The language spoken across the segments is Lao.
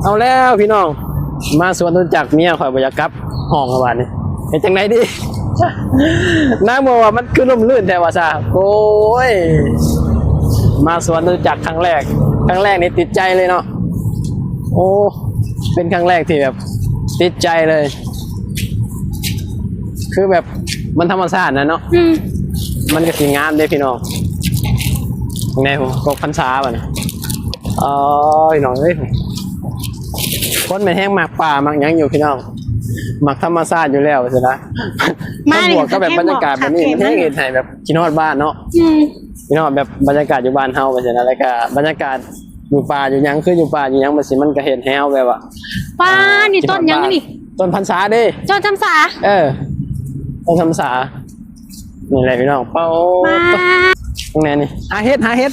ເອົາແລ້ວພີ່ນ້ອງ ມາສວນຈະຕຸຈັກ ເມຍຂ້ອຍບໍ່ຢາກກັບຫ້ອງແລ້ວບາດນີ້ ເຮັດຈັ່ງໃດດີ? ນາງບອກວ່າມັນຄືຮົ່ມລື່ນແທ້ວ່າຊະ. ໂອ້ຍ ມາສວນຈະຕຸຈັກຄັ້ງແລກ ຄັ້ງແລກນີ້ຕິດໃຈເລີຍເນາະ. ໂອ້ ເປັນຄັ້ງແລກທີ່ແບບຕິດໃຈເລີຍ. ຄືແບບມັນທຳມະຊາດນະເນາະ. ອືມ ມັນກໍຊິງາມເດ້ພີ່ນ້ອງ. ແນວກໍພັນສາບັດນີ້ ເອີ ພີ່ນ້ອງເອີຍ ຄົນແມ່ນແຮງມັກປ່າມັກຫຍັງຢູ່ພີ່ນ້ອງ ມັກທຳມະຊາດຢູ່ແລ້ວຊີ້ນະ. ມານີ້ ບວກກັບແບບບັນຍາກາດແບບນີ້ ມັນແຮງເຮັດໃຫ້ແບບຄິດຮອດບ້ານເນາະ. ອືມ ພີ່ນ້ອງ ແບບບັນຍາກາດຢູ່ບ້ານເຮົາຈັ່ງຊີ້ນະ ແລ້ວກໍບັນຍາກາດຢູ່ປ່າຢູ່ຫຍັງ ຄືຢູ່ປ່າຢູ່ຫຍັງ ມັນຊິ ມັນກໍເຮັດໃຫ້ເຮົາແບບວ່າ ປ້າ ອ່າ ນີ້ຕົ້ນຫຍັງນີ້? ຕົ້ນພັນສາເດ້. ຕົ້ນພັນສາ ເອີ ຕົ້ນພັນສາ ນີ້ແຫຼະພີ່ນ້ອງ. ເປົ້າ ຕາງແນນີ້ ຫາເຫັດ ຫາເຫັດ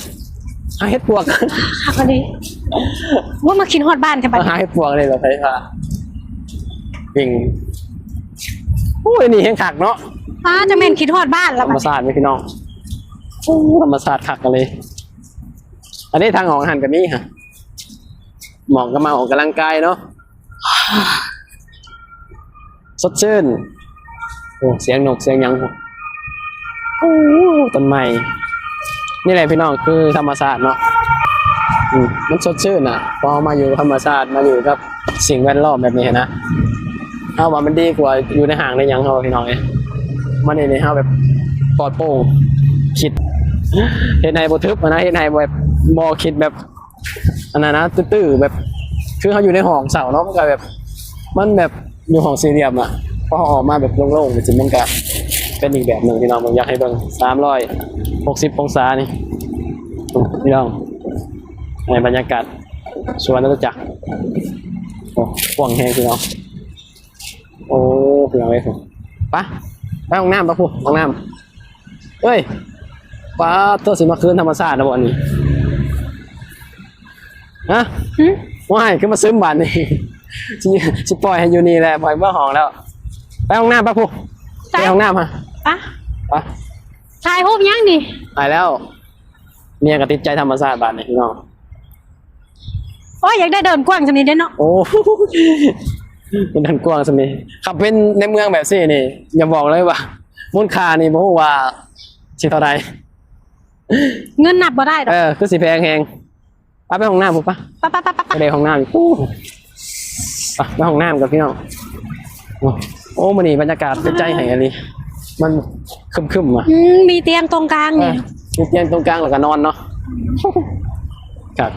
ຫາເຫັດປວກ ຄັກອີ່ຫຼີ. ໂອ້ຍ ມາຄິດຮອດບ້ານແທ້ບັດ ຫາເຫັດປວກນີ້ລະ ໄຟຟ້າ ປິງ. ໂອ້ຍ ນີ້ແຮງຄັກເນາະ. ປ້າ ຈັ່ງແມ່ນຄິດຮອດບ້ານລະ ທຳມະຊາດນີ້ພີ່ນ້ອງ. ໂອ້ ທຳມະຊາດຄັກອີ່ຫຼີ. ອັນນີ້ທາງອອກຫັ້ນກໍມີຫະ ໝອງກໍມາອອກກຳລັງກາຍເນາະ ສົດຊື່ນ. ໂອ້ ສຽງນົກສຽງຫຍັງ ໂອ້ ຕົ້ນໄມ້. ນີ້ແຫຼະພີ່ນ້ອງ ຄືທຳມະຊາດເນາະ. ອືມ ມັນສົດຊື່ນນະ ພໍເຮົາມາຢູ່ທຳມະຊາດ ມາຢູ່ກັບສິ່ງແວດລ້ອມແບບນີ້ນະ ເຮົາວ່າມັນດີກວ່າຢູ່ໃນຫ້າງໃນຫຍັງເຮົາ ພີ່ນ້ອງເອີຍ. ມານີ້ນີ້ເຮົາແບບປອດໂປ່ງ ຄິດ ເຮັດໃຫ້ບໍ່ທຶບນະ ເຮັດໃຫ້ແບບບໍ່ຄິດແບບ ອັນນັ້ນນະ ຕື້ໆ ແບບ ຄືເຮົາຢູ່ໃນຫ້ອງເຊົ່າເນາະ ມັນກໍແບບ ມັນແບບຢູ່ຫ້ອງສີ່ຫຼ່ຽມອະ ພໍເຮົາອອກມາແບບໂລ່ງໆ ຈັ່ງຊີ້ ມັນກໍເປັນອີກແບບໜຶ່ງພີ່ນ້ອງ. ເບິ່ງ ຢາກໃຫ້ເບິ່ງ ສາມຮ້ອຍຫົກສິບອົງສານີ້ພີ່ນ້ອງ ໃນບັນຍາກາດສວນຈະຕຸຈັກ. ໂອ້ ກວ້າງແຮງພີ່ນ້ອງ. ໂອ້ ພີ່ນ້ອງເອີຍ ໄປ ໄປຫ້ອງນ້ຳ ໄປພຸ້ນ ຫ້ອງນ້ຳ. ເອີຍ ປ້າດໂທ້ ຊິມາຄືນທຳມະຊາດລະບໍ່ນີ້? ຮະ? ຫຶ? ວ້າຍ ຄືມາຊຶມບາດນີ້ ຊິ ຊິປ່ອຍໃຫ້ຢູ່ນີ້ແຫຼະ ບໍ່ໃຫ້ເມືອຫ້ອງແລ້ວ. ໄປຫ້ອງນ້ຳ ໄປພຸ້ນ ໄປຫ້ອງນ້ຳຫະ ໄປ ໄປ. ຖ່າຍຮູບຫຍັງນີ້? ຕາຍແລ້ວ ເມຍກໍຕິດໃຈທຳມະຊາດບາດນີ້ພີ່ນ້ອງ. ໂອ້ຍ ຢາກໄດ້ເດີ່ນກວ້າງສ່ຳນີ້ເດ້ເນາະ. ໂອ້ ເດີ່ນກວ້າງສ່ຳນີ້ ຄັນເປັນໃນເມືອງແບບຊີ້ນີ້ ຢ່າບອກເລີຍວ່າ ມູນຄ່ານີ້ບໍ່ຮູ້ວ່າຊິເທົ່າໃດ ເງິນນັບບໍ່ໄດ້ດອກ. ເອີ ຄືຊິແພງແຮງ. ໄປ ໄປຫ້ອງນ້ຳພຸ້ນ ໄປ ໄປ ໄປ ໄປ ໄປ ໄປເດີຫ້ອງນ້ຳ. ໂອ້ ໄປ ໄປຫ້ອງນ້ຳກ່ອນພີ່ນ້ອງ. ໂອ້ ມື້ນີ້ບັນຍາກາດເປັນໃຈໃຫ້ອີ່ຫຼີ ມັນຄຶ້ມໆ ອະ. ອືມ ມີຕຽງຕົງກາງນີ້ ເອີ ມີຕຽງຕົງກາງແລ້ວກໍນອນເນາະ. ຄັກ